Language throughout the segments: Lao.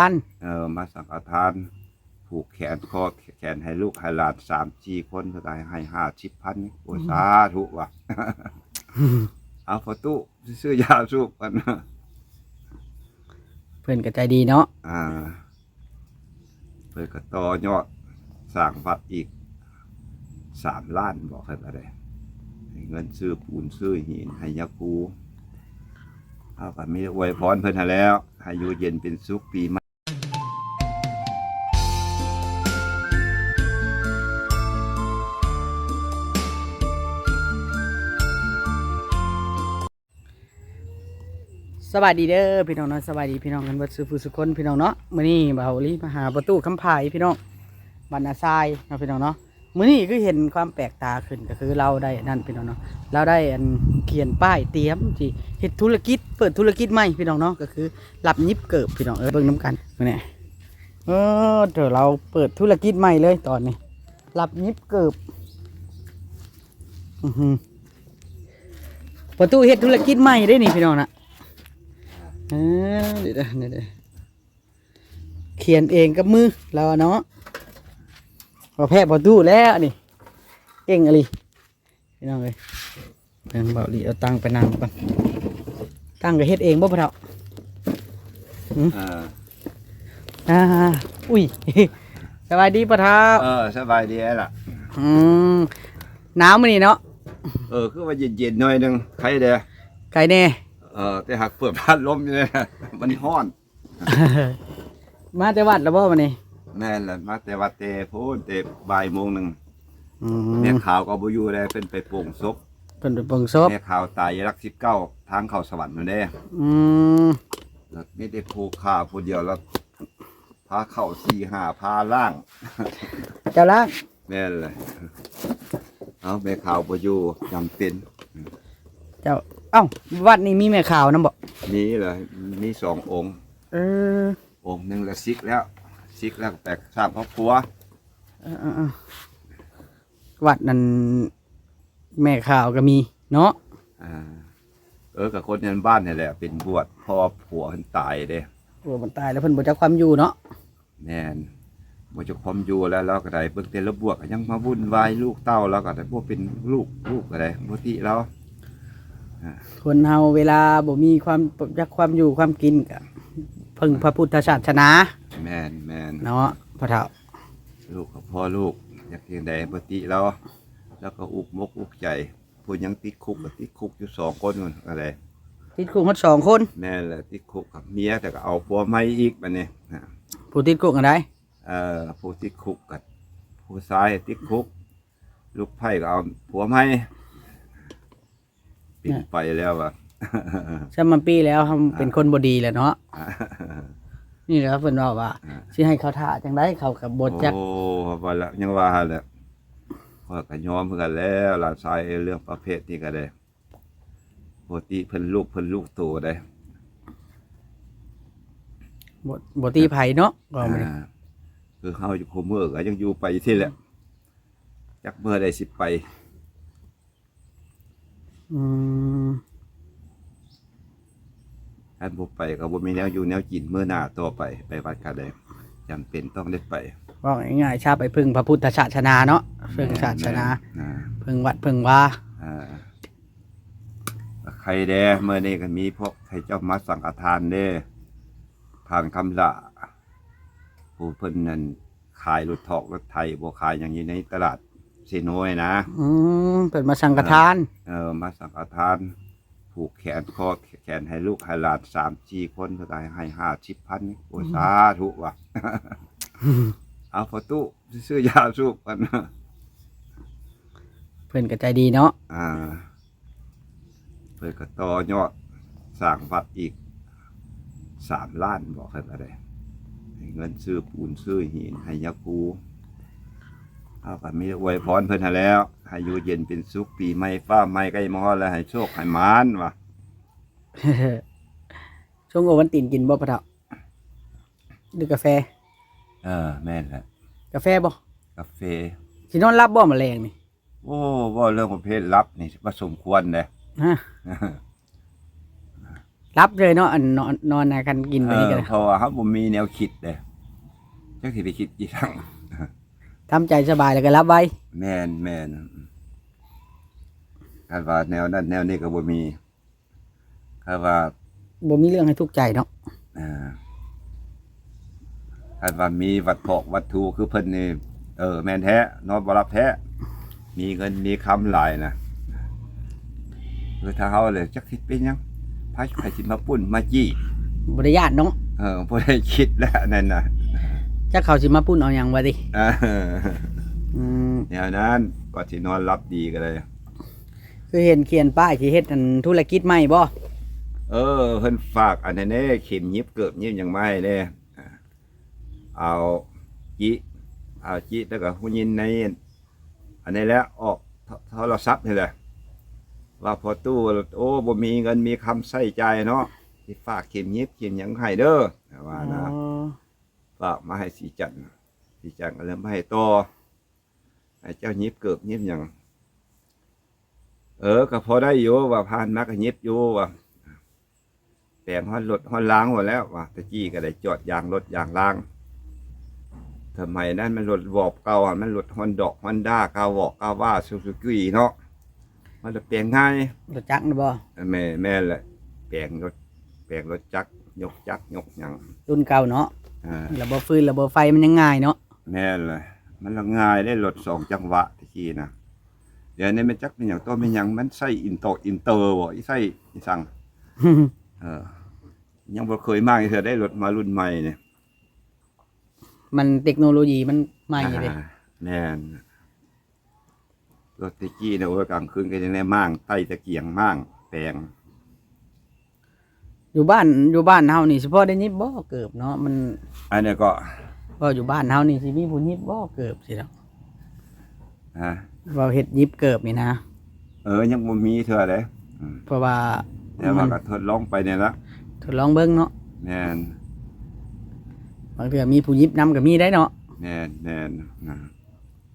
ານ ເອີ ມາສັງຄະທານ ຜູກແຂນ ຂໍແຂນໃຫ້ລູກໃຫ້ຫຼານສາມສີ່ຄົນ ເພິ່ນກໍໃຫ້ຫ້າສິບພັນ. ໂອ້ຍ ອືມ ສາທຸວ່າ ເອົາພໍ່ຕູ້ຊື້ຢາສູບກັນ ເພິ່ນກໍໃຈດີເນາະ. ອ່າ ເພິ່ນກໍຕໍ່ຍອດສ້າງວັດອີກສາມລ້ານ ບອກເພິ່ນວ່າໄດ້ ໃຫ້ເງິນຊື້ປູນຊື້ຫີນໃຫ້ຍາຄູ. ເຮົາກໍມີອວຍພອນເພິ່ນຫັ້ນແຫຼ້ວ ໃຫ້ຢູ່ເຢັນເປັນສຸກ ປີໃໝ່. ສະບາຍດີເດີພີ່ນ້ອງເນາະ ສະບາຍດີພີ່ນ້ອງກັນເບິດສູ່ຜູ້ສູ່ຄົນພີ່ນ້ອງເນາະ. ມື້ນີ້ບ່າວລີມາຫາພໍ່ຕູ້ຄຳໄພພີ່ນ້ອງ ບ້ານນາຊາຍເນາະພີ່ນ້ອງເນາະ. ມື້ນີ້ຄືເຫັນຄວາມແປກຕາຂຶ້ນ ກໍຄືລາວໄດ້ອັນນັ້ນພີ່ນ້ອງເນາະ ລາວໄດ້ອັນຂຽນປ້າຍຕຽມທີ່ເຮັດທຸລະກິດ ເປີດທຸລະກິດໃໝ່ພີ່ນ້ອງເນາະ ກໍຄືຮັບຫຍິບເກີບພີ່ນ້ອງເອີຍ. ເບິ່ງນຳກັນມື້ນີ້ ເອີ ເດີ ລາວເປີດທຸລະກິດໃໝ່ເລີຍຕອນນີ້ ຮັບຫຍິບເກີບ. ອື ປະຕູເຮັດທຸລະກິດໃໝ່ເດ້ນີ້ພີ່ນ້ອງນະ. ເອີ ນີ້ເດີ ນີ້ເດີ ຂຽນເອງກັບມືລາວເນາະ ບໍ່ແພ້ປະຕູແລ້ວນີ້ ເກັ່ງອີ່ຫຼີພີ່ນ້ອງເອີຍ. ເບິ່ງເບົາຫຼີເອົາຕັ່ງໄປນັ່ງກ່ອນ ຕັ່ງກໍເຮັດເອງບໍ່ພໍ່ເຖົ້າ? ຫືມ ເອີ ອ່າ ອຸ້ຍ ສະບາຍດີພໍ່ເຖົ້າ. ເອີ ສະບາຍດີອ້າຍລະ. ອືມ ໜາວມື້ນີ້ເນາະ. ເອີ ຄືວ່າເຢັນໆ ໜ້ອຍໜຶ່ງ ໄຄແດ່ ໄຄແດ່. ເອີ ແຕ່ຫາກເປີດພັດລົມຢູ່ເດ້ ມັນຮ້ອນ. ມາແຕ່ວັດແລ້ວບໍ່ມື້ນີ້? ແມ່ນແຫຼະ ມາແຕ່ວັດແຕ່ພຸ້ນ ແຕ່ບ່າຍໂມງໜຶ່ງ. ອືມ ແມ່ຂາວກໍບໍ່ຢູ່ແລ້ວ ເພິ່ນໄປໂປ່ງສົບ ເພິ່ນໄປໂປ່ງສົບ. ແມ່ຂາວຕາຍຢູ່ຫຼັກສິບເກົ້າ ທາງເຂົ້າສະຫວັນພຸ້ນເດ້. ອືມ ແລ້ວມີແຕ່ຜູ້ຂ້າຜູ້ດຽວ ແລ້ວພາເຂົ້າສີ່ຫ້າ ພາລ້າງ ເຈົ້າລ້າງ. ແມ່ນແຫຼະ ເອົາ ແມ່ຂາວບໍ່ຢູ່ ຈຳເປັນ. ເຈົ້າ ເອົ້າ ວັດນີ້ມີແມ່ຂາວນຳບໍ່? ມີແຫຼະ ມີສອງອົງ. ເອີ ອົງໜຶ່ງລະສິກແລ້ວ ສິກແລ້ວກໍໄປສ້າງຄອບຄົວ. ເອີໆ ວັດນັ້ນແມ່ຂາວກໍມີເນາະ. ອ່າ ເອີ ກໍຄົນໃນບ້ານນີ້ແຫຼະ ເປັນບວດ ເພາະວ່າຜົວເພິ່ນຕາຍເດ້. ຜົວເພິ່ນຕາຍແລ້ວ ເພິ່ນບໍ່ຈັກຄວາມຢູ່ເນາະ. ແມ່ນ ບໍ່ຈັກຄວາມຢູ່ແລ້ວ ລາວກໍໄດ້ເບິ່ງແຕ່ລະບວກ ກໍຍັງມາວຸ່ນວາຍລູກເຕົ້າ ລາວກໍໄດ້ບໍ່ເປັນລູກ ລູກກໍໄດ້ບໍ່ຕິລາວ. ອ່າ ຄົນເຮົາເວລາບໍ່ມີຄວາມ ຈັກຄວາມຢູ່ຄວາມກິນ ກໍເພິ່ງພະພຸດທະສາສະໜາ. ແມ່ນໆ ເນາະພໍ່ເຖົ້າ. ລູກກໍພໍລູກ ຢາກຈັ່ງໃດບໍ່ຕິລາວ ລາວກໍອຸກມົກອຸກໃຈ. ຜູ້ຍັງຕິດຄຸກກໍຕິດຄຸກຢູ່ສອງຄົນພຸ້ນ ກໍໄດ້ ຕິດຄຸກຮອດສອງຄົນ. ແມ່ນແຫຼະ ຕິດຄຸກກັບເມຍ ແຕ່ກໍເອົາຜົວໃໝ່ອີກບັດນີ້. ຜູ້ຕິດຄຸກອັນໃດ? ເອີ ຜູ້ຕິດຄຸກກັບຜູ້ຊາຍຕິດຄຸກ ລູກໃພ້ກໍເອົາຜົວໃໝ່. ປິ່ນໄປແລ້ວວ່າ ຊ່ຳມາປີ້ແລ້ວ ເຮົາເປັນຄົນບໍ່ດີແລ້ວເນາະ. ອ່າ ນີ້ແຫຼະເພິ່ນເວົ້າວ່າ ອ່າ ຊິໃຫ້ເຂົາຖ້າຈັ່ງໃດ ເຂົາກໍບໍ່ຈັກ. ໂອ້ ວ່າລະ ຍັງວ່າຫັ້ນແຫຼະ ຂ້ອຍກໍຍອມຄືກັນແລ້ວ ຫຼານຊາຍ ເລື່ອງປະເພດນີ້ກໍໄດ້ ບໍ່ຕິເພິ່ນລູກ ເພິ່ນລູກໂຕໃດ. ບໍ່ ບໍ່ຕິໃຜເນາະ ເວົ້າມາ. ອ່າ ຄືເຮົາຢູ່ຄູ່ມື້ກໍຍັງຢູ່ໄປຊີ້ແຫຼະ ຈັກເມື່ອໃດຊິໄປ. ອືມ ຄັນບໍ່ໄປກໍບໍ່ມີແນວຢູ່ແນວກິນມື້ໜ້າຕໍ່ໄປ ໄປວັດກໍໄດ້ ຈຳເປັນຕ້ອງໄດ້ໄປ. ເວົ້າງ່າຍໆຊະ ໄປເພິ່ງພະພຸດທະສາສະໜາເນາະ ເພິ່ງສາສະໜາ ແມ່ນໆ ອ່າ ເພິ່ງວັດເພິ່ງວາ. ອ່າ ໄຄແດ່ ມື້ນີ້ກໍມີພວກໃຫ້ເຈົ້າມາສັງຄະທານເດ້ ທ່ານຄຳຫຼ້າ ຜູ້ເພິ່ນນັ້ນ ຂາຍລົດຖອກລົດໄຖ ບໍ່ຂາຍຫຍັງຢູ່ໃນຕະຫຼາດເຊໂນນະ. ອືມ ເພິ່ນມາສັງຄະທານ. ເອີ ມາສັງຄະທານ ຜູກແຂນ ຂໍແຂນໃຫ້ລູກໃຫ້ຫຼານສາມສີ່ຄົນ ເພິ່ນກໍໃຫ້ຫ້າສິບພັນ. ໂອ້ຍ ອືມ ສາທຸວ່າ ເອົາພໍ່ຕູ້ຊື້ຢາສູບກັນ ເພິ່ນກໍໃຈດີເນາະ. ອ່າ ເພິ່ນກໍຕໍ່ຍອດສ້າງວັດອີກສາມລ້ານ ບອກເພິ່ນວ່າໄດ້ ໃຫ້ເງິນຊື້ປູນຊື້ຫີນໃຫ້ຍາຄູ. ເຮົາກໍມີອວຍພອນເພິ່ນຫັ້ນແຫຼ້ວ ໃຫ້ຢູ່ເຢັນເປັນສຸກ ປີໃໝ່ຟ້າໃໝ່ໃກ້ມາຮອດແລ້ວ ໃຫ້ໂຊກໃຫ້ໝານວ່າ. ຊົງໂອວັນຕິນກິນບໍ່ພໍ່ເຖົ້າ ຫຼືກາແຟ? ເອີ ແມ່ນແຫຼະ ກາແຟບໍ່? ກາເຟ. ຊິນອນຫຼັບບໍ່ມື້ແລງນີ້? ໂອ້ ເວົ້າເລື່ອງປະເພດຫຼັບນີ້ບໍ່ສົມຄວນເດ້. ຮະ? ເ ຫຼັບເລີຍເນາະ ອັນນອນ ນອນນະ ຄັນກິນໄປນີ້ກໍ ເອີ ເພາະວ່າເຮົາບໍ່ມີແນວຄິດເດ້ ຈັກຊິໄປຄິດອີ່ຫຍັງ ທຳໃຈສະບາຍແລ້ວກໍຫຼັບໄວ. ແມ່ນ ແມ່ນ ຄັນວ່າແນວນັ້ນແນວນີ້ກໍບໍ່ມີ ຄັນວ່າ ບໍ່ມີເລື່ອງໃຫ້ທຸກໃຈເນາະ. ເອີ ຄັນວ່າມີວັດພອກວັດຖູຄືເພິ່ນນີ້ ເອີ ແມ່ນແທ້ ນອນບໍ່ຫຼັບແທ້ ມີເງິນມີຄຳຫຼາຍນະ ຄືຖ້າເຮົາເລີຍ ຈັກຊິເປັນຫຍັງ ໃຜ ໃຜຊິມາປຸ້ນມາຈີ້ ບໍ່ໄດ້ຢ້ານເນາະ. ເອີ ບໍ່ໄດ້ຄິດແລ້ວນັ້ນນະ ຈັກເຂົາຊິມາປຸ້ນເອົາຫຍັງວ່າຕິ. ເອີ ອືມ ແນວນັ້ນ ກໍຊິນອນຫຼັບດີກໍໄດ້. ຄືເຫັນຂຽນປ້າຍຊິເຮັດອັນທຸລະກິດໃໝ່ບໍ່? ເອີ ເພິ່ນຝາກອັນນັ້ນເດ້ ເຂັມຫຍິບເກີບຫຍິບຫຍັງມາໃຫ້ແດ່ ເອົາຈິ ເອົາຈິ ແລ້ວກໍຮູ້ຍິນໃນອັນນີ້ແຫຼະ ອອກໂທລະສັບນີ້ແຫຼະ ວ່າພໍ່ຕູ້ ໂອ້ ບໍ່ມີເງິນມີຄຳໃຊ້ຈ່າຍເນາະ ຊິຝາກເຂັມຫຍິບເຂັມຫຍັງໃຫ້ເດີ ວ່ານະ. ອໍ ຝາກມາໃຫ້ສີຈັນ ສີຈັນກໍເລີຍມາໃຫ້ຕໍ່ ໃຫ້ເຈົ້າຫຍິບເກີບຫຍິບຫຍັງ. ເອີ ກໍພໍໄດ້ຢູ່ວ່າ ຜ່ານມາກໍຫຍິບຢູ່ວ່າ ແປງຮອດລົດຮອດລາງພຸ້ນແລ້ວວ່າ ແຕ່ກີ້ກໍໄດ້ຈອດຢາງລົດຢາງລາງ ສະໄໝນັ້ນມັນລົດວອບເກົ່າ ມັນລົດຮອນດອກຮອນດ້າ ກາວອກກາວາ ຊູຊູກີເນາະ ມັນລະແປງງ່າຍ. ລົດຈັກນະບໍ່? ແມ່ນ ແມ່ນແຫຼະ ແປງລົດ ແປງລົດຈັກ ຍົກຈັກຍົກຫຍັງ ລຸ້ນເກົ່າເນາະ. ອ່າ ລະບົບຟືນລະບົບໄຟມັນຍັງງ່າຍເນາະ. ແມ່ນແຫຼະ ມັນລະງ່າຍເດ້ ລົດສອງຈັງຫວະແຕ່ກີ້ນະ ດຽວນີ້ມັນຈັກເປັນຫຍັງຕໍ່ເປັນຫຍັງ ມັນໃຊ້ອິນຕອກອິນເຕີບໍ່ ອີໃຊ້ອີສັງ ເອີ ຍັງບໍ່ເຄີຍມາກເທື່ອໄດ້ ລົດມາລຸ້ນໃໝ່ນີ້ ມັນເຕັກໂນໂລຢີມັນໃໝ່ເດ້. ອ່າ ແມ່ນ ລົດແຕ່ກີ້ນະ ໂອ້ຍ ກາງຄືນກໍຍັງໄດ້ມ້າງ ໄຕ້ຕະກຽງ ມ້າງແປງ. ຢູ່ບ້ານ ຢູ່ບ້ານເຮົານີ້ຊິພໍໄດ້ຫຍິບບໍ່ເກີບເນາະ ມັນ ອັນນີ້ກໍ ເວົ້າຢູ່ບ້ານເຮົານີ້ຊິມີຜູ້ຫຍິບບໍ່ເກີບຊີ້ດອກ ຮະ ເວົ້າເຮັດຫຍິບເກີບນີ້ນະ. ເອີ ຍັງບໍ່ມີເທື່ອເດ້ ອືມ ເພາະວ່າ ແຕ່ວ່າກໍທົດລອງໄປນີ້ລະ ທົດລອງເບິ່ງເນາະ. ແມ່ນ ບາງເທື່ອມີຜູ້ຫຍິບນຳກໍມີໄດ້ເນາະ. ແມ່ນ ແມ່ນ ນະ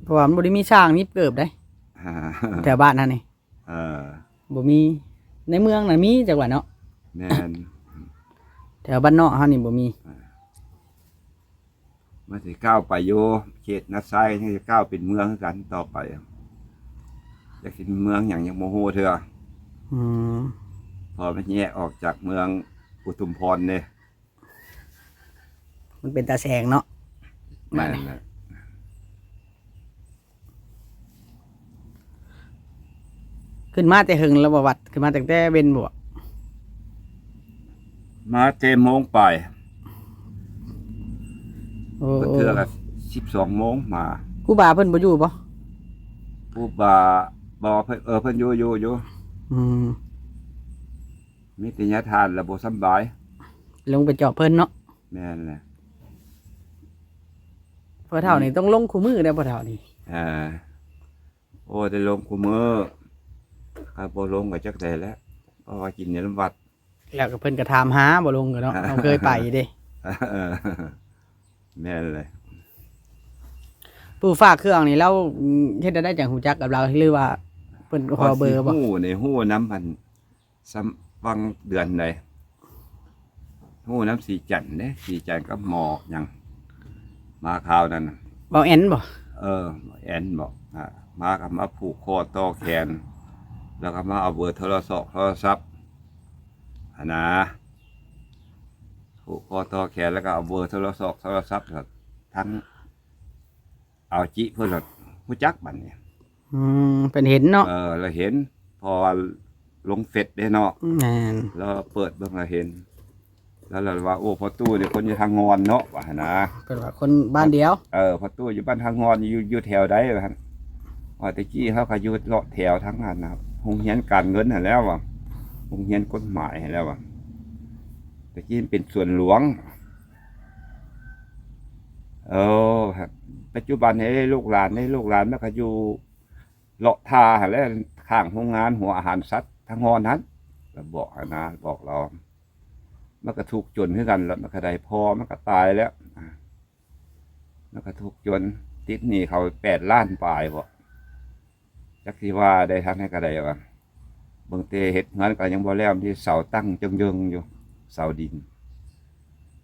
ເພາະວ່າມັນບໍ່ໄດ້ມີຊ່າງຫຍິບເກີບເດ້ ແຖວບ້ານເຮົານີ້. ເອີ ບໍ່ມີ ໃນເມືອງນະມີຈັກວ່າເນາະ. ແມ່ນ ແຖວບ້ານນອກເຮົານີ້ບໍ່ມີ. ເອີ ມັນຊິກ້າວໄປຢູ່ເຂດນາຊາຍ ຍັງຊິກ້າວເປັນເມືອງຄືກັນຕໍ່ໄປ ຈັກຊິເປັນເມືອງຫຍັງຍັງບໍ່ຮູ້ເທື່ອ. ອືມ ເພາະມັນແຍກອອກຈາກເມືອງອຸທຸມພອນເດ້. ມັນເປັນຕາແສງເນາະ. ແມ່ນແຫຼະ ຂຶ້ນມາແຕ່ເຫິງແລ້ວບໍ່ວັດ? ຂຶ້ນມາຕັ້ງແຕ່ເວັນບໍ່? ມາແຕ່ໂມງປາຍ. ໂອ້ ບາງເທື່ອກໍສິບສອງໂມງມາ. ຄູບາເພິ່ນບໍ່ຢູ່ບໍ່? ຄູບາ ບໍ່ ເພິ່ນ ເອີ ເພິ່ນຢູ່ ຢູ່ ຢູ່. ອືມ ມີແຕ່ຍາທ່ານລະບໍ່ສຳບາຍ ລົງໄປເຈາະເພິ່ນເນາະ. ແມ່ນແຫຼະ ພໍ່ເຖົ້ານີ້ ອືມ ຕ້ອງລົງຄູ່ມື້ເດ້ພໍ່ເຖົ້ານີ້. ອ່າ ໂອ້ ໄດ້ລົງຄູ່ມື້ ຖ້າບໍ່ລົງກໍຈັກໃດແຫຼະ ເພາະວ່າກິນຢູ່ນຳວັດ. ແລ້ວກໍເພິ່ນກໍຖາມຫາ ບໍ່ລົງກໍເນາະ ເຮົາເຄີຍໄປເດ້. ເອີ ແມ່ນເລີຍ. ຜູ້ຝາກເຄື່ອງນີ້ລາວເຮັດແນວໃດຈັ່ງຮູ້ຈັກກັບລາວ ຫຼືວ່າເພິ່ນຂໍເບີບໍ່? ຮູ້ນີ້ ຮູ້ນຳອັນ ຊ່ຳຫວ່າງເດືອນໃດ ຮູ້ນຳສີຈັນເດ້ ສີຈັນກັບໝໍຫຍັງ ມາຄາວນັ້ນນະ ເວົ້າແອນບໍ່? ເອີ ແອນບໍ ອ່າ ມາກໍມາຜູກຄໍຕໍ່ແຂນ ແລ້ວກໍມາເອົາເບີໂທລະສອກໂທລະສັບຫັ້ນນາ ຜູກຄໍຕໍ່ແຂນ ແລ້ວກໍເອົາເບີໂທລະສອກໂທລະສັບ ທັງ ເອົາຈິເພິ່ນລະຮູ້ຈັກບັດນີ້. ອືມ ເພິ່ນເຫັນເນາະ. ເອີ ລະເຫັນ ເພາະວ່າລົງເຟສເດ້ເນາະ. ແມ່ນ ລະເປີດເບິ່ງລະເຫັນ ລະ ລະວ່າ ໂອ້ ພໍ່ຕູ້ນີ້ຄົນຢູ່ທາງງອນເນາະ ວ່າຫັ້ນນະ. ເພິ່ນວ່າຄົນບ້ານດຽວ. ເອີ ພໍ່ຕູ້ຢູ່ບ້ານທາງງອນ ຢູ່ ຢູ່ແຖວໃດ ວ່າຊັ້ນ. ວ່າແຕ່ກີ້ເຮົາກໍຢູ່ເລາະແຖວທາງນັ້ນນະ ໂຮງຮຽນການເງິນຫັ້ນແຫຼະວ່າ ໂຮງຮຽນກົດໝາຍຫັ້ນແຫຼະວ່າ ແຕ່ກີ້ມັນເປັນສວນຫຼວງ. ເອີ ປັດຈຸບັນນີ້ລູກຫຼານ ລູກຫຼານມັນກໍຢູ່ເລາະທ່າຫັ້ນແຫຼະ ຂ້າງໂຮງງານຫົວອາຫານສັດທາງຮອນຫັ້ນ ລະບອກຫັ້ນນະ ບອກລາວ. ມັນກໍທຸກຈົນຄືກັນລະ ມັນກໍໄດ້ພໍ່ມັນກໍຕາຍແລ້ວ ມັນກໍທຸກຈົນ ຕິດໜີ້ເຂົາແປດລ້ານປາຍບໍ ຈັກຊິວ່າໄດ້ທາງໃດກໍໄດ້ວ່າ ແ ເບິ່ງແຕ່ເຮັດເຮືອນກໍຍັງບໍ່ແລ້ວ ມີເສົາຕັ້ງເຈິງໆຢູ່ ເສົາດິນ.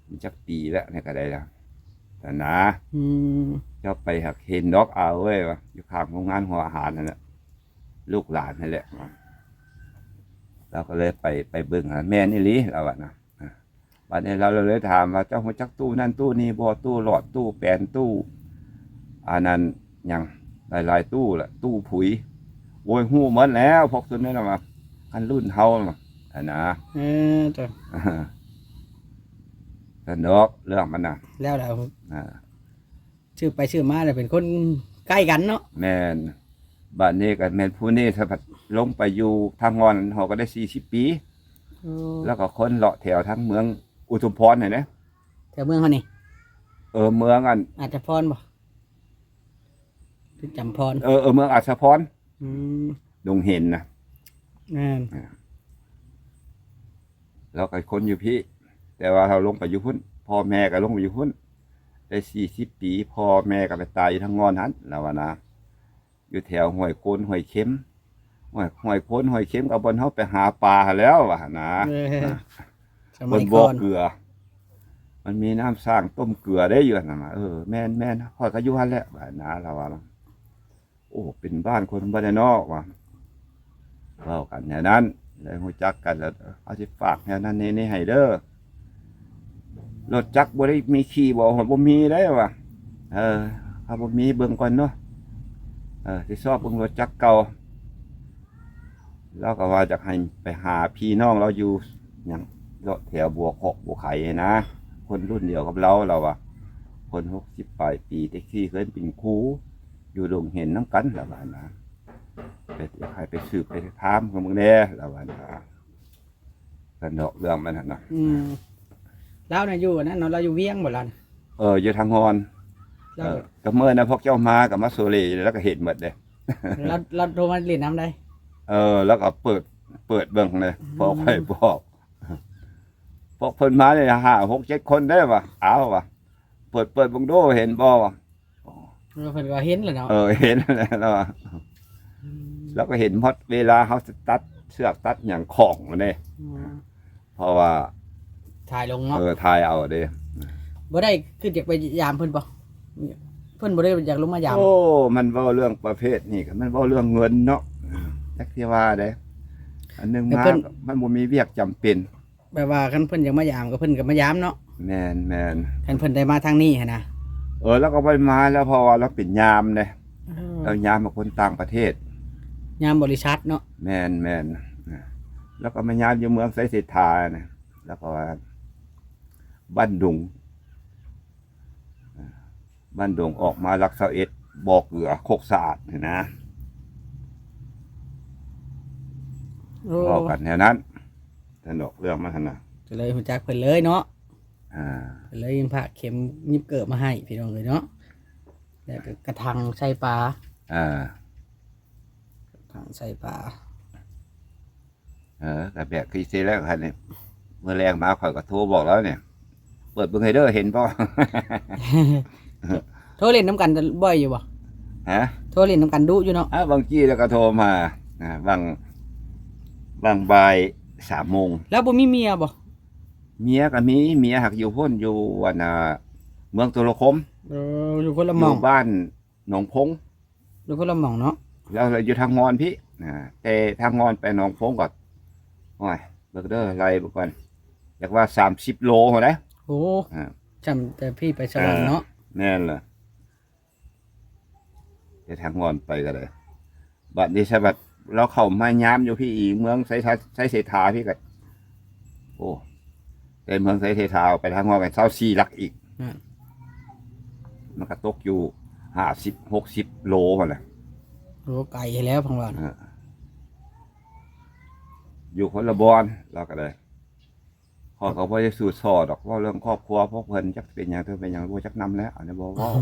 ມັນຈັກປີແລ້ວ ນີ້ກໍໄດ້ແລ້ວ ຫັ້ນນະ. ອືມ ເຈົ້າໄປຫາກເຫັນດອກ ອາເອີຍ ວ່າ ຢູ່ຂ້າງໂຮງງານຫົວອາຫານຫັ້ນແຫຼະ ລູກຫຼານຫັ້ນແຫຼະ. ລາວກໍເລີຍໄປ ໄປເບິ່ງ ແມ່ນອີ່ຫຼີ ລາວວ່ານະ. ບາດນີ້ລາວເລີຍຖາມວ່າ ເຈົ້າຮູ້ຈັກຕູ້ນັ້ນຕູ້ນີ້ບໍ່? ຕູ້ຫຼອດ, ຕູ້ແປນ, ຕູ້ອັນນັ້ນຫຍັງ ຫຼາຍໆຕູ້ລະ, ຕູ້ຜຸຍ. ໂອ້ຍ ຮູ້ໝົດແລ້ວ ພວກຊຸມນີ້ນະວ່າ ຄັນລຸ້ນເຮົານະ ຫັ້ນນະ. ເອີ ເຈົ້າ ຊັ້ນດອກເລື່ອງມັນນະ. ແລ້ວ ແລ້ວ ອ່າ ສືບໄປສືບມາແລ້ວເປັນຄົນໃກ້ກັນເນາະ. ແມ່ນ. ບາດນີ້ກໍແມ່ນຜູ້ນີ້ສະພັດລົງໄປຢູ່ທາງງອນ ເຮົາກໍໄດ້ສີ່ສິບປີ. ໂອ້ ແລ້ວກໍຄົນເລາະແຖວທາງເມືອງອຸທຸມພອນຫັ້ນເດ້. ແຖວເມືອງເຮົານີ້? ເອີ ເມືອງອັນ ອາດສະພອນບໍ່? ຫຼືຈຳພອນ? ເອີ ເອີ ເມືອງອາດສະພອນ. ອືມ ດົງເຫັນນະ. ແມ່ນ. ອ່າ ລາວກໍຄົນຢູ່ພີ້ ແຕ່ວ່າເຮົາລົງໄປຢູ່ພຸ້ນ ພໍ່ແມ່ກໍລົງໄປຢູ່ພຸ້ນ ໄດ້ສີ່ສິບປີ ພໍ່ແມ່ກໍໄປຕາຍຢູ່ທາງງອນຫັ້ນ ລາວວ່ານະ. ຢູ່ແຖວຫ້ວຍໂກນ ຫ້ວຍເຂັມ ຫ້ວຍ ຫ້ວຍໂກນ ຫ້ວຍເຂັມ ກໍບ່ອນເຮົາໄປຫາປາຫັ້ນແຫຼ້ວວ່ານະ. ເອີ ອ່າ ສະໄໝກ່ອນ ບ່ອນບໍ່ເກືອ ມັນມີນ້ຳສ້າງຕົ້ມເກືອໄດ້ຢູ່ຫັ້ນນະ. ເອີ ແມ່ນໆ ຂ້ອຍກໍຢູ່ຫັ້ນແຫຼະວ່ານະ ລາວວ່າ. ໂອ້ ເປັນບ້ານຄົນບ້ານໃດເນາະວ່າ ເວົ້າກັນແນວນັ້ນ ໄດ້ຮູ້ຈັກກັນແລ້ວ ເຮົາຊິຝາກແນວນັ້ນແນວນີ້ໃຫ້ເດີ. ລົດຈັກບໍ່ໄດ້ມີຂີ່ບໍ່? ບໍ່ມີເດ້ວ່າ. ເອີ ຖ້າບໍ່ມີເບິ່ງກ່ອນເນາະ ເອີ ຊິຊອກເບິ່ງລົດຈັກເກົ່າ. ລາວກໍວ່າຢາກໃຫ້ໄປຫາພີ່ນ້ອງລາວຢູ່ຫຍັງ ເລາະແຖວບົວເຄາະບົວໄຄນະ ຄົນລຸ້ນດຽວກັບລາວ ລາວວ່າ ຄົນຫົກສິບປາຍປີ ແຕ່ຂີ່ເຮືອນເປັນຄູ ຢູ່ດົງເຫັນນຳກັນ ລາວວ່ານະ. ໄປ ໃຫ້ໄປສືບໄປຖາມເບິ່ງແດ່ ລາວວ່ານະ. ກັນດອກເລື່ອງມັນຫັ້ນນະ. ອືມ ລາວນະຢູ່ອັນນັ້ນເນາະ ລາວຢູ່ວຽງບໍ່ລາວນະ? ເອີ ຢູ່ທາງຮອນ. ລາວ ເອີ ກໍເມື່ອນັ້ນພວກເຈົ້າມາກໍມາໂຊເລ ແລ້ວກໍເຫັນໝົດເດ້. ລາວ ລາວໂທມາຫຼິ້ນນຳໃດ? ເອີ ແລ້ວກໍເປີດ ເປີດເບິ່ງເດ້ ອືມ ພໍຂ້ອຍບອກ ພວກເພິ່ນມານີ້ ຫ້າ ຫົກ ເຈັດ ຄົນເດ້ວ່າ. ເອົາວ່າ ເປີດ ເປີດເບິ່ງດູ ເຫັນບໍ່ວ່າ. ເອີ ເພິ່ນກໍເຫັນແຫຼະເນາະ. ເອີ ເຫັນແລ້ວວ່າ ອືມ ແລ້ວກໍເຫັນຮອດເວລາເຮົາຈະຕັດເຊືອກຕັດຫຍັງຂອງມັນເດ້. ອືມ ເພາະວ່າຖ່າຍລົງເນາະ. ເອີ ຖ່າຍເອົາເດ້. ບໍ່ໄດ້ຄິດຢາກໄປຢາມເພິ່ນບໍ່? ເພິ່ນບໍ່ໄດ້ຢາກລົງມາຢາມ. ໂອ້ ມັນເວົ້າເລື່ອງປະເພດນີ້ ມັນເວົ້າເລື່ອງເງິນເນາະ. ຈັກຊິວ່າໃດ ອັນໜຶ່ງມາ ມັນບໍ່ມີວຽກຈຳເປັນ. ແບບວ່າຄັນເພິ່ນຢາກມາຢາມກໍເພິ່ນກໍມາຢາມເນາະ. ແມ່ນໆ ຄັນເພິ່ນໄດ້ມາທາງນີ້ຫັ້ນນະ. ເອີ ລາວກໍບໍ່ໄດ້ມາແລ້ວ ເພາະວ່າລາວເປັນຍາມເດ້. ເອີ ລາວຍາມໃຫ້ຄົນຕ່າງປະເທດ ຍາມບໍລິສັດເນາະ. ແມ່ນໆ ລາວກໍມາຍາມຢູ່ເມືອງໄຊເສດຖານະ ລາວກໍວ່າ ບ້ານດົງ ບ້ານດົງ ອອກມາຫຼັກຊາວເອັດ ບໍ່ເກືອ ໂຄກສະອາດນີ້ນະ. ໂອ້ ເວົ້າກັນແນວນັ້ນ ຊັ້ນດອກເລື່ອງມັນຫັ້ນນະ. ກໍເລີຍຮູ້ຈັກເພິ່ນເລີຍເນາະ. ອ່າ ກໍເລີຍພາເຂັມຫຍິບເກີບມາໃຫ້ພີ່ນ້ອງເອີຍເນາະ ແລ້ວກໍກະຖັງໃສ່ປາ. ອ່າ ກະຖັງໃສ່ປາ. ເອີ ກໍແບບຄືຊິແລ້ວ ຄັນນີ້ ມື້ແລງມາຂ້ອຍກໍໂທບອກລາວນີ້ ເປີດເບິ່ງໃຫ້ເດີ ເຫັນບໍ່? ໂທຫຼິ້ນນຳກັນບໍ່ ບໍ່ຢູ່ບໍ່? ຮະ? ໂທຫຼິ້ນນຳກັນດຸຢູ່ເນາະ. ອ່າ ບາງທີລາວກໍໂທມາ ອ່າ ບາງ ບາງບ່າຍສາມໂມງ. ລາວບໍ່ມີເມຍບໍ່? ເມຍກໍມີ ເມຍຫາກຢູ່ພຸ້ນ ຢູ່ອັນນ່າ ເມືອງຕຸລະຄົມ. ເອີ ຢູ່ຄົນລະໝ່ອງ ຢູ່ບ້ານໜອງພົງ. ຢູ່ຄົນລະໝ່ອງເນາະ. ລາວຢູ່ທາງຮອນພີ້ ອ່າ ແຕ່ທາງຮອນໄປໜອງພົງກໍ ໂອ້ຍ ເບິ່ງເດີ ໄລ່ເບິ່ງກ່ອນ ຢາກວ່າສາມສິບໂລພຸ້ນນະ. ໂອ້ ອ່າ ຊ່ຳແຕ່ພີ້ໄປສະຫວັນເນາະ. ອ່າ ແມ່ນລະ ແຕ່ທາງຮອນໄປກໍໄດ້. ບັດນີ້ສະບັດລາວເຂົ້າມາຍາມຢູ່ພີ້ອີກ ເມືອງໄຊ ໄຊເສດຖາພີ້ກໍ ໂອ້ ແຕ່ເມືອງໄຊເສດຖາອອກໄປທາງຮອນກັນຊາວສີ່ຫຼັກອີກ. ອືມ ມັນກໍຕົກຢູ່ຫ້າສິບ ຫົກສິບໂລຫັ້ນແຫຼະ. ໂອ້ ໄກແລ້ວພັງວ່າ. ເອີ ຢູ່ຄົນລະບ່ອນ ລາວກໍໄດ້. ຂ້ອຍກໍບໍ່ໄດ້ສູ້ຊໍດອກ ເວົ້າເລື່ອງຄອບຄົວພວກເພິ່ນ ຈັກເປັນຫຍັງ ເຖິງເປັນຫຍັງ ບໍ່ຈັກນຳແລ້ວ ອັນນີ້ບໍ່ເວົ້າ.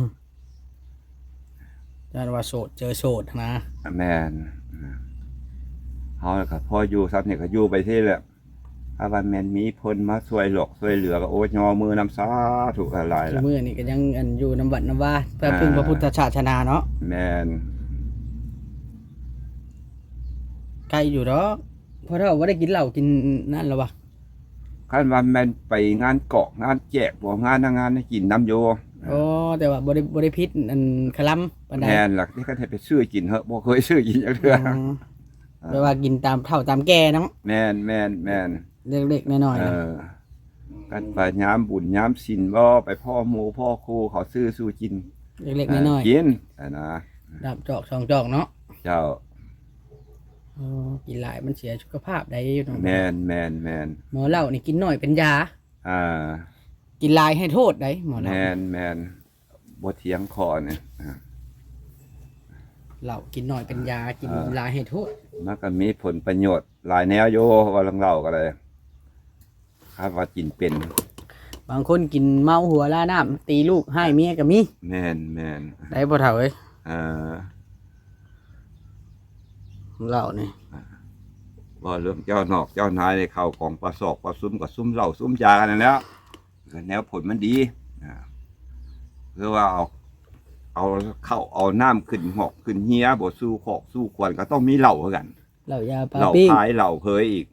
ຢ້ານວ່າໂສດເຈີໂສດຫັ້ນນະ. ແມ່ນ. ເຮົາກໍພໍຢູ່ສ່ຳນີ້ກໍຢູ່ໄປຊີ້ແຫຼະ. ຖ້າວ່າແມ່ນມີເພິ່ນມາຊ່ວຍຫຼອກຊ່ວຍເຫຼືອກໍ ໂອ້ຍ ຍໍມືນຳສາທຸຫຼາຍໆ ລະ. ມື້ນີ້ກໍຍັງ ອັນ ຢູ່ນຳວັດນຳວາ ເພື່ອ ອ່າ ເພິ່ງພະພຸດທະສາສະໜາເນາະ. ແມ່ນ. ໄກຢູ່ດອກ. ພໍ່ເຖົ້າບໍ່ໄດ້ກິນເຫຼົ້າກິນນັ້ນແລ້ວວະ? ຄັນວ່າແມ່ນໄປງານກອກງານແຈກ ພວກງານນະງານ ກິນນຳຢູ່. ອໍ ແຕ່ວ່າບໍ່ໄດ້ ບໍ່ໄດ້ຜິດອັນຄະລຳປານໃດ. ແມ່ນລະ ຄັນໃຫ້ໄປຊື້ກິນເຫາະ ບໍ່ເຄີຍຊື້ກິນຈັກເທື່ອ. ອໍ ແປວ່າກິນຕາມເຖົ້າຕາມແກ່ເນາະ. ແມ່ນໆໆ ເລັກໆນ້ອຍໆ ເອີ ນະ ກັນໄປຍາມບຸນຍາມສິນບໍ ໄປພໍ້ໝູ່ພໍ້ຄູ່ ເຂົາຊື້ສູ່ກິນ ເລັກໆນ້ອຍໆ ເອີ ກິນຫັ້ນນະ ດາບຈອກສອງຈອກເນາະ. ເຈົ້າ. ອໍ ກິນຫຼາຍມັນເສຍສຸຂະພາບໃດເນາະ. ແມ່ນໆໆ ໝໍເຫຼົ້ານີ້ກິນໜ້ອຍເປັນຢາ. ອ່າ ກິນຫຼາຍໃຫ້ໂທດໃດໝໍເຫຼົ້າ. ແມ່ນໆ ບໍ່ຖຽງຂໍ້ນີ້ ອ່າ ເຫຼົ້າກິນໜ້ອຍເປັນຢາ ກິນ ເອີ ຫຼາຍໃຫ້ໂທດ. ມັນກໍມີຜົນປະໂຫຍດຫຼາຍແນວຢູ່ ເວົ້າເລື່ອງເຫຼົ້າກໍໄດ້ ຄັນວ່າກິນເປັນ. ບາງຄົນກິນເມົາຫົວລານ້ຳ ຕີລູກຮ້າຍເມຍກໍມີ. ແມ່ນໆ ໄດ້ພໍ່ເຖົ້າເອີຍ. ເອີ ເຫຼົ້ານີ້ ອ່າ ເວົ້າເລື່ອງເຈົ້ານອກເຈົ້ານາຍ ເຂົ້າຂອງປາຊອກປາຊຸມ ກໍຊຸມເຫຼົ້າຊຸມຢາກັນນັ້ນແຫຼະ. ກໍແນວຜົນມັນດີ ອ່າ ຄືວ່າເອົາ ເອົາເຂົ້າເອົານ້ຳຂຶ້ນຫອກຂຶ້ນເຮຍ ບໍ່ສູ່ຄອກສູ່ຄວນ ກໍຕ້ອງມີເຫຼົ້າຄືກັນ. ເຫຼົ້າຢາປາປີ້ງ ເຫຼົ້າພາຍເຫຼົ້າເຜີຍອີກ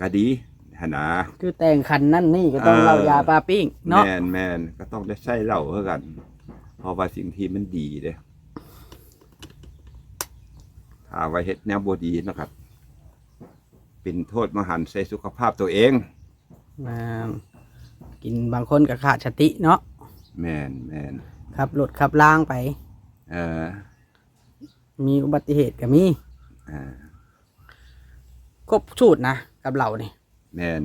ກໍດີຫັ້ນນະ. ຄືແຕ່ງຂັນນັ້ນນີ້ ກໍຕ້ອງ ເອີ ເຫຼົ້າຢາປາປີ້ງເນາະ. ແມ່ນໆ ກໍຕ້ອງໄດ້ໃຊ້ເຫຼົ້າຄືກັນ ເພາະວ່າສິ່ງທີ່ມັນດີເດ້ ຖ້າວ່າເຮັດແນວບໍ່ດີ ມັນກໍເປັນໂທດມະຫັນໃສ່ສຸຂະພາບຕົວເອງ. ແມ່ນ ກິນບາງຄົນກໍຂາດສະຕິເນາະ. ແມ່ນໆ ຂັບລົດຂັບລາງໄປ ເອີ ມີອຸບັດຕິເຫດກໍມີ. ອ່າ ຄົບສູດນະກັບເຫຼົ້ານີ້. ແມ່ນ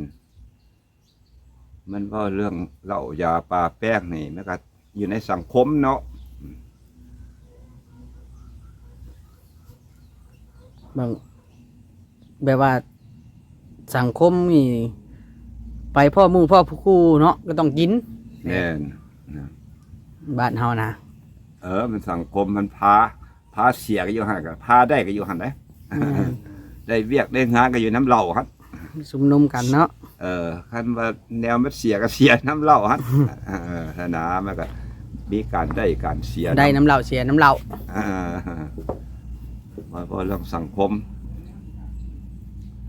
ມັນເວົ້າເລື່ອງເຫຼົ້າຢາປາແປ້ງນີ້ ມັນກໍຢູ່ໃນສັງຄົມເນາະ. ບາງ ແບບວ່າສັງຄົມນີ້ ໄປພໍ້ໝູ່ພໍ້ຄູ່ເນາະ ກໍຕ້ອງກິນ. ແມ່ນນະ ບ້ານເຮົານະ. ເອີ ມັນສັງຄົມມັນພາ ພາເສຍກໍຢູ່ຫັ້ນ ກໍພາໄດ້ກໍຢູ່ຫັ້ນເດ້. ແມ່ນ ໄດ້ວຽກໄດ້ງານກໍຢູ່ນຳເຫຼົ້າຫັ້ນ ຊຸມນຸມກັນເນາະ. ເອີ ຄັນວ່າແນວມັນເສຍກໍເສຍນຳເຫຼົ້າຫັ້ນ. ເອີ ຫັ້ນນະ ມັນກໍມີການໄດ້ການເສຍນຳ ໄດ້ນຳເຫຼົ້າ ເສຍນຳເຫຼົ້າ. ເອີ ວ່າ ເວົ້າເລື່ອງສັງຄົມ.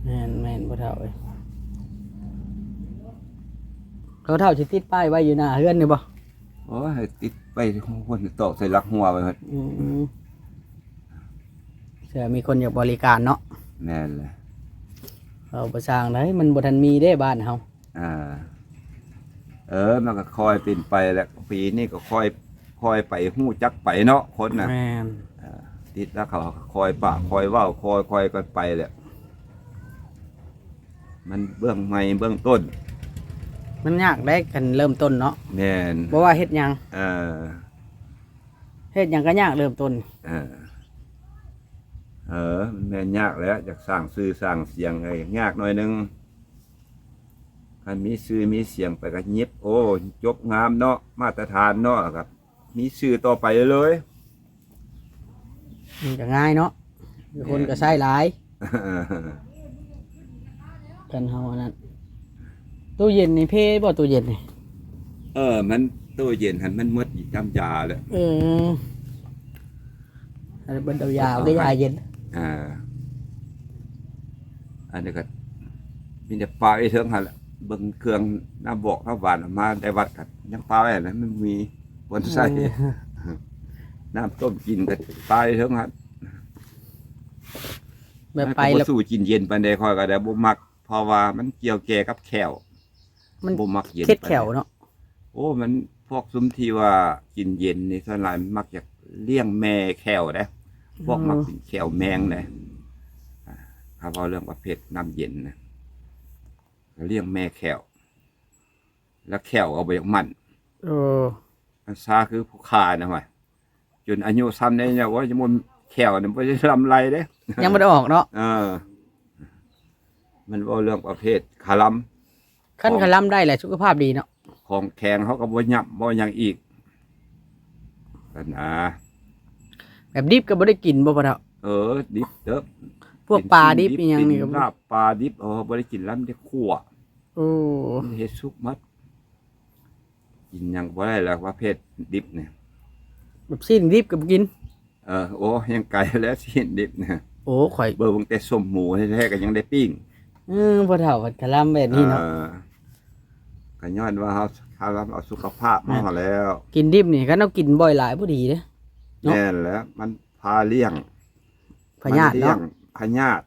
ແມ່ນໆ ພໍ່ເຖົ້າເອີຍ. ພໍ່ເຖົ້າຊິຕິດປ້າຍໄວ້ຢູ່ໜ້າເຮືອນນີ້ບໍ່? ໂອ້ຍ ຕິດໄປພຸ້ນ ຕອກໃສ່ຫຼັກຮົ້ວໄວ້ພຸ້ນ. ອືມ ເພື່ອມີຄົນຢາກບໍລິການເນາະ. ແມ່ນແຫຼະ ເວົ້າບໍ່ຊ່າງໃດ ມັນບໍ່ທັນມີເດ້ບ້ານເຮົາ. ອ່າ ເອີ ມັນກໍຄ່ອຍເປັນໄປແຫຼະ ປີນີ້ກໍຄ່ອຍ ຄ່ອຍໄປ ຮູ້ຈັກໄປເນາະ ຄົນນະ. ແມ່ນ ເອີ ຕິດແລ້ວເຂົາກໍຄ່ອຍປາກຄ່ອຍເວົ້າ ຄ່ອຍໆກັນໄປແຫຼະ. ມັນເບື້ອງໃໝ່ເບື້ອງຕົ້ນ ມັນຍາກເດ້ ຄັນເລີ່ມຕົ້ນເນາະ. ແມ່ນ ບໍ່ວ່າເຮັດຫຍັງ ເອີ ເຮັດຫຍັງກໍຍາກເລີ່ມຕົ້ນ. ເອີ ເອີ ມັນແມ່ນຍາກແຫຼະ ຢາກສ້າງຊື່ສ້າງສຽງກໍຍາກໜ້ອຍໜຶ່ງ. ຄັນມີຊື່ມີສຽງໄປກໍຫຍິບ ໂອ້ ຈົບງາມເນາະ ມາດຕະຖານເນາະ ແລ້ວກໍ ມີຊື່ຕໍ່ໄປເລີຍ. ມັນກໍງ່າຍເນາະ ແມ່ນ ຄົນກໍໃຊ້ຫຼາຍ. ຄັນເຮົາອັນນັ້ນ ຕູ້ເຢັນນີ້ເພບໍ່ ຕູ້ເຢັນນີ້? ເອີ ມັນ ຕູ້ເຢັນຫັ້ນມັນໝົດນ້ຳຢາແລ້ວ. ເອີ ອັນນີ້ເບິດນ້ຳຢາ ເອົາແຕ່ຢາເຢັນ. ອ່າ ອັນນີ້ກໍມີແຕ່ປາໄວ້ເທິງຫັ້ນແຫຼະ ເບິ່ງເຄື່ອງນ້ຳບອກນ້ຳຫວານອອກມາແຕ່ວັດກໍຍັງປາໄວ້ຫັ້ນແຫຼະ ມັນມີບ່ອນໃສ່. ເອີ ນ້ຳຕົ້ມກິນກໍປາໄວ້ເທິງຫັ້ນ. ແບບໄປແລ້ວ ມັນກໍບໍ່ສູ້ກິນເຢັນປານໃດ ຂ້ອຍກໍໄດ້ບໍ່ມັກ ເພາະວ່າມັນກ່ຽວແກ່ກັບແຂ້ວ ມັນບໍ່ມັກເຢັນ ເຄັດແຂ້ວເນາະ. ໂອ້ ມັນ ພວກຊຸມທີ່ວ່າກິນເຢັນນີ້ ສ່ວນຫຼາຍມັນມັກຢາກລ້ຽງແມ່ແຂ້ວເດ້ ພວກມັກກິນແຂ້ວແມງເດ້. ອ່າ ຖ້າເວົ້າເລື່ອງປະເພດນ້ຳເຢັນນະ ກໍລ້ຽງແມ່ແຂ້ວ ແລ້ວແຂ້ວກໍບໍ່ຢາກໝັ້ນ. ເອີ ອັນຊາຄືຜູ້ຂ້ານະ ໂອ້ຍ ຈົນອາຍຸຊ່ຳນີ້ ໂອ້ຍ ຍັງບໍ່ ແຂ້ວນີ້ບໍ່ໄດ້ລຳໄລເດ້ ຍັງບໍ່ໄດ້ອອກເນາະ. ເອີ ມັນເວົ້າເລື່ອງປະເພດຄະລຳ ຄັນຄະລຳໄດ້ແຫຼະ ສຸຂະພາບດີເນາະ. ຂອງແຂງເຮົາກໍບໍ່ຫຍັບບໍ່ຫຍັງອີກ ຫັ້ນນະ. ແບບດິບກໍບໍ່ໄດ້ກິນບໍ່ ພໍ່ເຖົ້າ? ເອີ ດິບເດີ ພວກປາດິບອີ່ຫຍັງນີ້ກໍ ກິນລາບປາດິບ ເອີ ບໍ່ໄດ້ກິນລຳ ໄດ້ຂົ້ວ. ໂອ້ ມັນເຮັດສຸກໝົດ ກິນຫຍັງບໍ່ໄດ້ແລ້ວປະເພດດິບນີ້ ແບບຊີ້ນດິບກໍບໍ່ກິນ. ເອີ ໂອ້ ຍັງໄກແລ້ວຊີ້ນດິບນະ. ໂອ້ ຂ້ອຍ ເບິ່ງແຕ່ສົ້ມໝູແທ້ໆກໍຍັງໄດ້ປີ້ງ ເອີ ພໍ່ເຖົ້າເພິ່ນຄະລຳແບບນີ້ເນາະ ເອີ ກໍຍ້ອນວ່າເຮົາຄະລຳເອົາສຸຂະພາບມາຫັ້ນແຫຼ້ວ ກິນດິບນີ້ຄັນເຮົາກິນບ່ອຍຫຼາຍບໍ່ດີເດ້ ເນາະ ແມ່ນແລ້ວ ມັນພາລ້ຽງ ພະຍາດເນາະ ພະຍາດ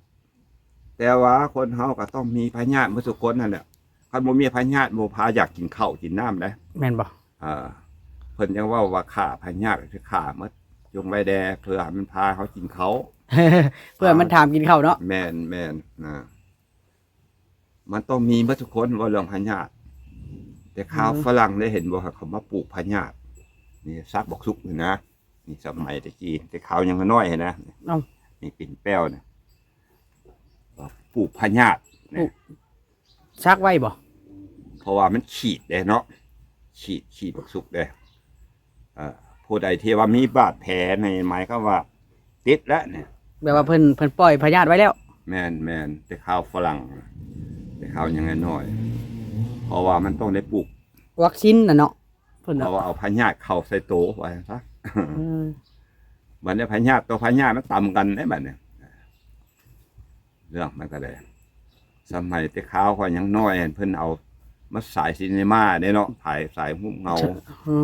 ແຕ່ວ່າຄົນເຮົາກໍຕ້ອງມີພະຍາດໝົດທຸກຄົນຫັ້ນແຫຼະ ຄັນບໍ່ມີພະຍາດບໍ່ພາຢາກກິນເຂົ້າກິນນ້ຳເດ້ ແມ່ນບໍ່ ເອີ ເພິ່ນຍັງເວົ້າວ່າຂ້າພະຍາດຄືຂ້າໝົດ ຈົ່ງໄວ້ແດ່ ເພື່ອໃຫ້ມັນພາເຮົາກິນເຂົ້າ ເພື່ອມັນຖາມກິນເຂົ້າເນາະ ແມ່ນໆ ນະ ມັນຕ້ອງມີໝົດທຸກຄົນ ເວົ້າເລື່ອງພະຍາດ ແຕ່ຂ່າວຝຣັ່ງໄດ້ເຫັນບໍ່ ເຂົາມາປູກພະຍາດ ນີ້ສັກບັກສຸກນີ້ນະ ນີ້ສະໄໝແຕ່ກີ້ ແຕ່ຂ່າວຍັງນ້ອຍຫັ້ນນະ ເອົ້າ ນີ້ປິ່ນແປ້ວນະ ປູກພະຍາດ ສັກໄວ້ບໍ່ ເພາະວ່າມັນ ຂີດເດ້ເນາະ ຂີດ ຂີດບັກສຸກເດ້ ເອີ ຜູ້ໃດທີ່ວ່າມີບາດແຜນີ້ ໝາຍຄວາມວ່າຕິດແລ້ວນີ້ ແບບວ່າເພິ່ນ ເພິ່ນປ່ອຍພະຍາດໄວ້ແລ້ວ ແມ່ນໆ ແຕ່ຂ່າວຝຣັ່ງ ແຕ່ຂ່າວຍັງນ້ອຍ ເພາະວ່າມັນຕ້ອງໄດ້ປູກວັກຊິນນະເນາະ ເພິ່ນເອົາພະຍາດເຂົ້າໃສ່ໂຕ ວ່າຊັ້ນຊະ ເອີ ບັດນີ້ພະຍາດຕໍ່ພະຍາດມັນຕຳກັນເດ້ບັດນີ້ ເລື່ອງມັນກໍໄດ້ ສະໄໝແຕ່ຄາວຂ້ອຍຍັງນ້ອຍຫັ້ນ ເພິ່ນເອົາມາສາຍຊີເນມາເດ້ເນາະ ຖ່າຍສາຍຮູບເງົາ ເອີ